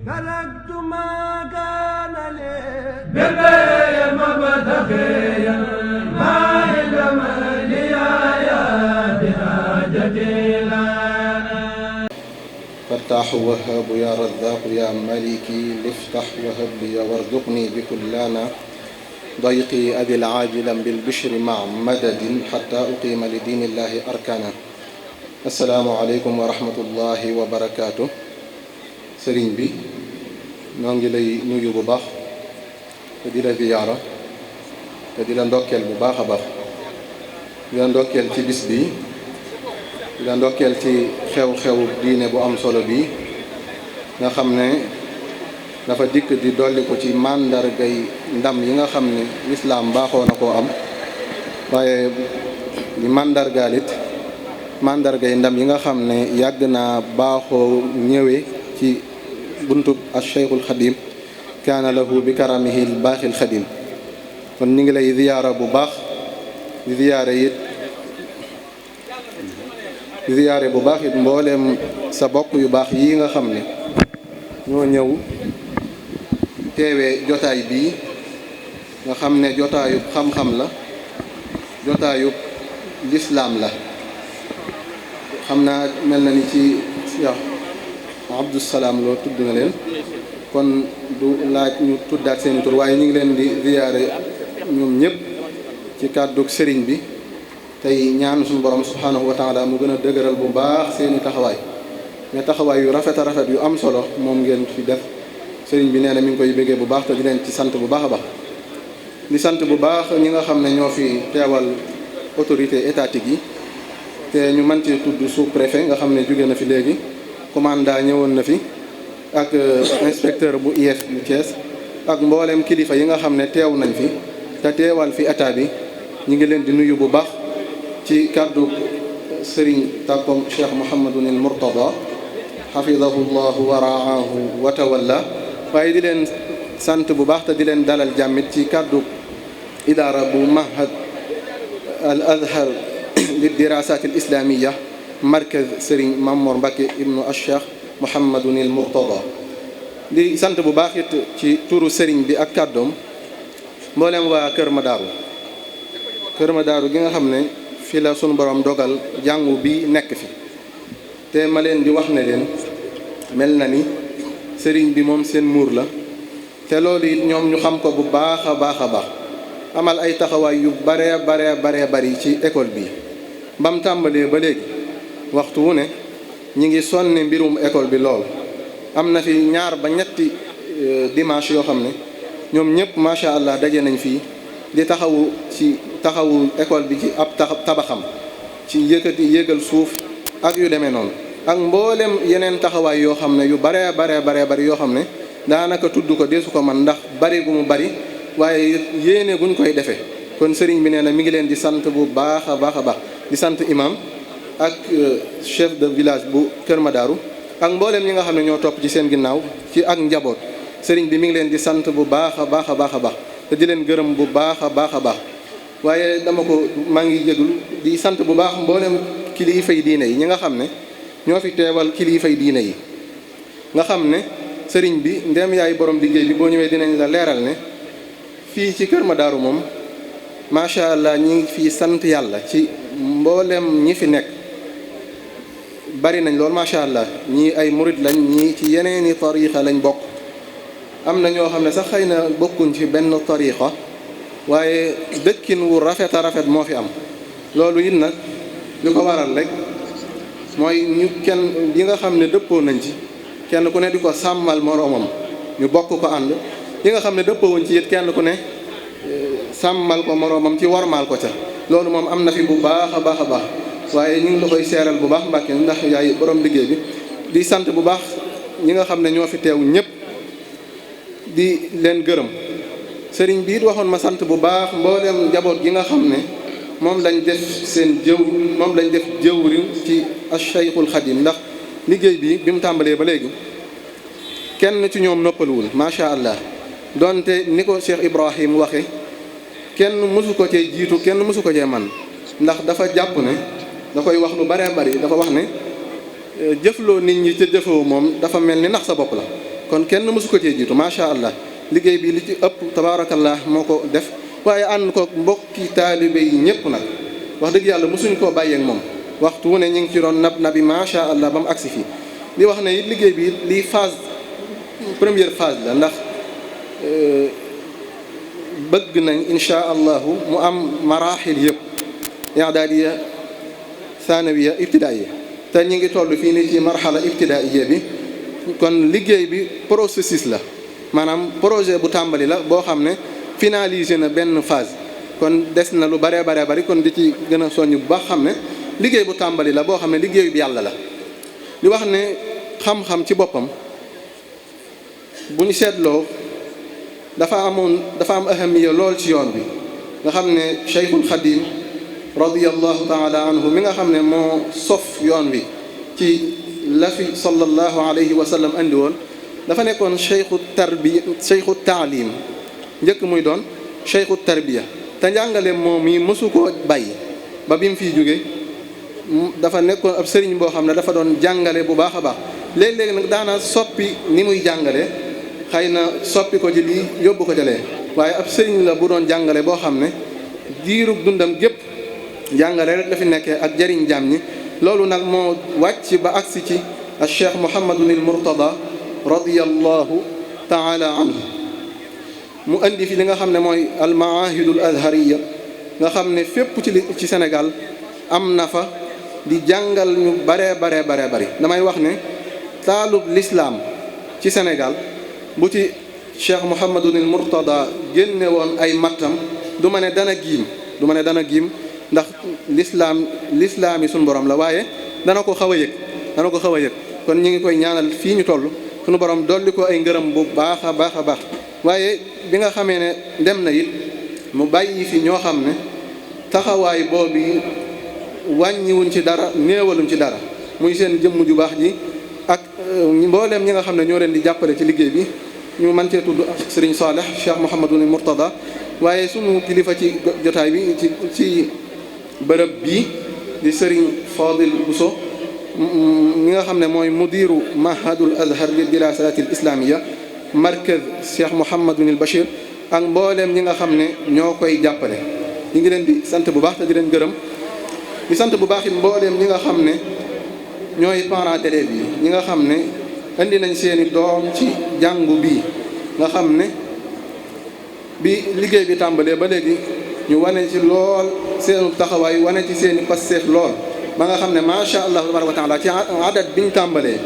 تركت ما كان لي ببي مبتغيا ما علم لي يا بحاجتي لنا فارتاح وهاب يا رزاق يا مالكي لافتح وهب لي وارزقني بكلانا ضيقي أذل عاجلا بالبشر مع مدد حتى أقيم لدين الله أركانا. السلام عليكم ورحمة الله وبركاته. sëriñ bi ñoo ngi lay nuyu bu baax te di la ziyaara te di la ndokkeel bu baax a baax di la ndokkeel ci bis bi di la ndokkeel ci xew-xew diine bu am solo bi nga xam ne dafa dikk di dolli ko ci màndargay ndam yi nga xam ne lislaam baaxoo na koo am waaye di màndargaalit màndargay ndam yi nga xam ne yàgg naa baaxoo ñëwee ci buntub Cheikhul Xadim kaana lahu bi karamihi l baaxil xadim. kon ñu ngi lay ziyaara bu baax di ziyaare bu baax it mbooleem sa bokk yu baax yi nga xam ne ñoo ñëw teewee jotaay bii nga xam ne jotaayub xam-xam la jotaayub lislaam la. xam naa mel na ni ci Abdou Salaam loo tudd na leen kon du laaj ñu tuddaat seeni tur waaye ñu ngi leen di ziyaare ñoom ñëpp ci kàddug sëriñ bi tey ñaan suñu borom subhanahu wa taala mu gën a dëgëral bu baax seeni taxawaay mais taxawaay yu rafet a rafet yu am solo moom ngeen fi def. sëriñ bi nee na mi ngi koy béggee bu baax te di leen ci sant bu baax a baax di sant bu baax ñi nga xam ne ñoo fi teewal autorité étatique yi te ñu mën ci tudd sous-préfet nga xam ne jóge na fi léegi commandant ñëwoon na fi ak inspecteur bu IEF bu Thiès ak mboolem kilifa yi nga xam ne teew nañ fi te teewal fi état bi ñu ngi leen di nuyu bu baax ci kàddu sëriñ tàkkom Cheikh Mouhamadunil Mourtada xafidahu llahu wa raahu wa tawalla waaye di leen sant bu baax te di leen dalal jàmmit ci kàddu idaara bu mahad al azhar li dirasat al islamiya markaz sëriñ Mamor Mbacke ibnu Cheikh Mouhamadunil Mourtada di sant bu baax it ci turu sëriñ bi ak kàddoom mboolem waa Kër Madaaru gi nga xam ne fi la sunu borom dogal jàngu bi nekk fi te ma leen di wax ne leen mel na ni sëriñ bi moom seen muur la te loolu it ñoom ñu xam ko bu baax a baax a baax amal ay taxawaay yu baree bari ci école bi bam tàmbalee ba léegi waxtu wu ne ñi ngi sonne mbirum école bi lool am na fi 2 ba 3 dimanche yoo xam ne ñoom ñëpp macha allah daje nañ fii di taxawu école bi ci ab tabaxam ci yëgal suuf ak yu demee noonu ak mboolem yeneen taxawaay yoo xam ne yu baree bari yoo xam ne daanaka tudd ko deesu ko man ndax bari gu mu bari waaye yéene guñ koy defee kon sëriñ bi nee na mi ngi leen di sant bu baax a baax di sant imam ak chef de village bu Kër Madaaru ak mboolem ñi nga xam ne ñoo topp ci seen ginnaaw ci ak njaboot sëriñ bi mi ngi leen di sant bu baax a baax te di leen gërëm bu baax a baax waaye maa ngi jégul di sant bu baax mboolem kilifay diine yi ñi nga xam ne ñoo fi teewal kilifay diine yi nga xam ne sëriñ bi ndem yaay borom liggéey bi boo ñëwee dinañ la leeral ne fii ci Kër Madaaru moom macha allah ñi ngi fii sant yàlla ci mboolem ñi fi nekk bari nañ lool macha allah ñii ay murid lañ ñii ci yeneeni tariixa lañ bokk am na ñoo xam ne sax xëy na bokkuñ ci benn tariixa waaye dëkkin wu rafet a rafet moo fi am loolu it nag li ko waral rek mooy ñu kenn yi nga xam ne dëppoo nañ ci kenn ku ne di ko sàmmal moroomam ñu bokk ko ànd yi nga xam ne dëppoowuñ ci it kenn ku ne sàmmal ko moroomam ci wormaal ko ca loolu moom am na fi bu baax a baax waaye ñu ngi la koy seeral bu baax Mbàkke ndax yaay borom liggéey bi di sant bu baax ñi nga xam ne ñoo fi teew ñëpp di leen gërëm sëriñ bi it waxoon ma sant bu baax mboolem njaboot gi nga xam ne moom lañ def jëwriñ ci Cheikhul Xadim ndax liggéey bi mu tàmbalee ba léegi kenn ci ñoom noppaluwul macha allah donte ni ko Cheikh Ibrahim waxe kenn mësu ko cee jiitu kenn mësu ko cee man ndax dafa jàpp ne da koy wax lu baree bari dafa wax ne jëfloo nit ñi ca jëfoo moom dafa mel ni nax sa bopp la kon kenn mësu ko cee jiitu macha allah liggéey bi li ci ëpp tabaarakallah moo ko def waaye ànd ko mbokki taalibe yi ñëpp nag wax dëgg yàlla mësuñ koo bàyyeeg moom waxtu wu ne ñu ngi ci doon nabi macha allah ba mu agsi fii di wax ne it liggéey bi lii phase première phase la ndax bëgg nañ insha allahu mu am maraaxil yëpp i'daadiya thanawiya ibtidaaiya te ñu ngi toll fii nii ci marxala ibtidaaiya bi kon liggéey bi processus la maanaam projet bu tàmbali la boo xam ne finalisé na benn phase kon des na lu baree bari kon di ci gën a soññ bu baax xam ne liggéey bu tàmbali la boo xam ne liggéeyu bi yàlla la di wax ne xam-xam ci boppam bu ñu seetloo dafa am ahamiya lool ci yoon bi nga xam ne Cheikhul Xadim radiyallahu taala anhu mi nga xam ne moo sof yoon wi ci la fi sallallahu alayhi wa sallam andi woon dafa nekkoon cheikhu taalim njëkk muy doon cheikhu tarbiya te njàngale moom yi mësu koo bàyyi ba bi mu fiy jóge dafa nekkoon ab sëriñ boo xam ne dafa doon jàngale bu baax a baax léeg-léeg nag daana soppi ni muy jàngale xëy na soppi ko ci lii yóbbu ko jëlee waaye ab sëriñ la bu doon jàngale boo xam ne diirub dundam gépp jàngale rek la fi nekkee ak jariñ jaam ñi loolu nag moo wàcc ba agsi ci al cheikh Mouhamadunil Mourtada radiyallahu taala anhu mu indi fi li nga xam ne mooy al maahidul azhariya nga xam ne fépp ci Sénégal am na fa di jàngal ñu baree bari damay wax ne taalub lislaam ci Sénégal bu ci cheikh Mouhamadunil Mourtada génne woon ay mattam du ma ne dana giim ndax lislaam yi suñu borom la waaye dana ko xaw a yëg kon ñu ngi koy ñaanal fii ñu toll suñu borom dolli ko ay ngërëm bu baax a baax waaye bi nga xamee ne dem na it mu bàyyi fi ñoo xam ne taxawaay boobu wàññiwuñ ci dara néewaluñ ci dara muy seen jëmm ju baax ji ak mbooleem ñi nga xam ne ñoo leen di jàppale ci liggéey bi ñu mën cee tudd Serigne Saleh Cheikh Mouhamadou Mourtada waaye sunu kilifa ci jotaay bi ci bërëb bii di Serigne Fadil Bousso ñi nga xam ne mooy mudiru mahadul azhar li dirasat al islamia markaz Cheikh Mouhamadul Bachir ak mbooleem ñi nga xam ne ñoo koy jàppale ñu ngi leen di sant bu baax te di leen gërëm di sant bu baax it mbooleem ñi nga xam ne ñooy parents d'élèves yi ñi nga xam ne indi nañ seeni doom ci jàngu bii nga xam ne bi liggéey bi tàmbalee ba léegi ñu wane ci lool seenu taxawaay wane ci seeni passeef lool ba nga xam ne macha allah tabaraka wa taala ci adat biñ tàmbalee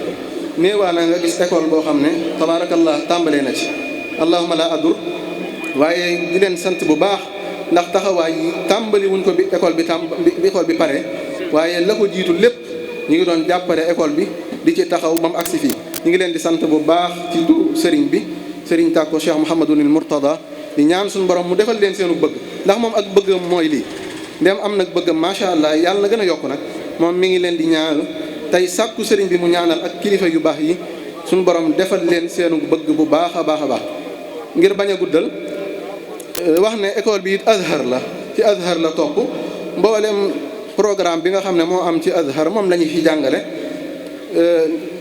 néewaa na nga gis école boo xam ne tabarakallah tàmbalee na ci allahuma la adur waaye di leen sant bu baax ndax taxawaay yi tàmbali wuñ ko bi école bi pare waaye la ko jiitu lépp ñu ngi doon jàppale école bi di ci taxaw ba mu agsi fii ñu ngi leen di sant bu baax ci turu sëriñ bi sëriñ tàkko Cheikh Mouhamadunil Mourtada di ñaan suñu borom mu defal leen seenu bëgg ndax moom ak bëggam mooy lii ndem am nag bëggam macha allah yàlla na gën a yokk nag moom mi ngi leen di ñaan tey sàkku sëriñ bi mu ñaanal ak kilifa yu baax yi suñu borom defal leen seenu bëgg bu baax a baax ngir bañ a guddal wax ne école bi it azhar la ci azhar la topp mboolem programme bi nga xam ne moo am ci azhar moom la ñu fi jàngale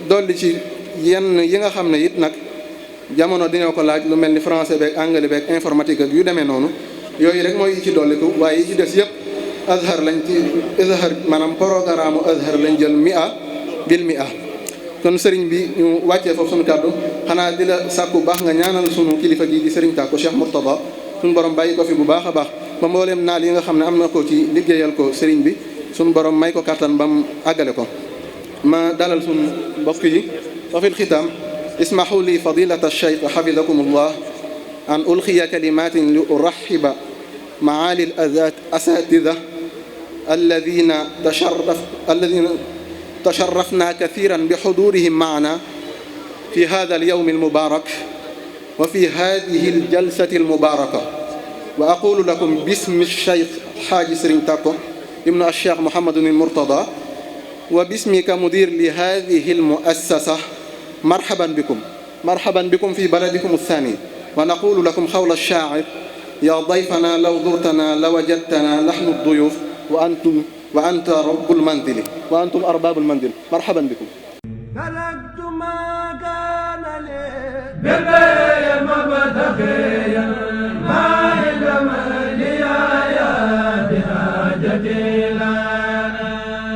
dolli ci yenn yi nga xam ne it nag jamono dina ko laaj lu mel ni français beeg anglais beeg informatique ak yu demee noonu yooyu rek mooy ci dolliku waaye yi ci des yëpp azhar lañ ci azhar maanaam programme azhar lañ jël bil mia kon sëriñ bi ñu wàccee foofu suñu kàddu xanaa di la sàkku baax nga ñaanal sunu kilifa gi di sëriñ Tàkko Cheikh Mourtada suñu borom bàyyi ko fi bu baax a baax ba mbooleem naal yi nga xam ne am na ko ci liggéeyal ko sëriñ bi suñu borom may ko kàttan ba mu àggale ko ma dalal suñu mbokk yi wa fil xitaam ismahu li fadilata cheikh xafidakum allah an ulxiya kalimatin li uraxiba maali al asatida alladina tasharrafna kathiran bi xudurihim maana fi hada alyawm almubarak wa fi hadihi aljalsati almubaraka wa aqulu lakum bismi cheikh xaaji Sëriñ Tàkko ibnu alcheikh Mouhamadun Mourtada wa bismika mudir li hadihi almuassasa marhaban bikum fi baladikum athani wa naqulu lakum xawla alshaacir ya dayfana law durtana lawajadtana nahnu alduyuf wa anta rabbul manzili wa antum arbabul manzil marhaban bikum تركت ما كان لي بالبيع مبتغيا ما علم لي يا بحاجتي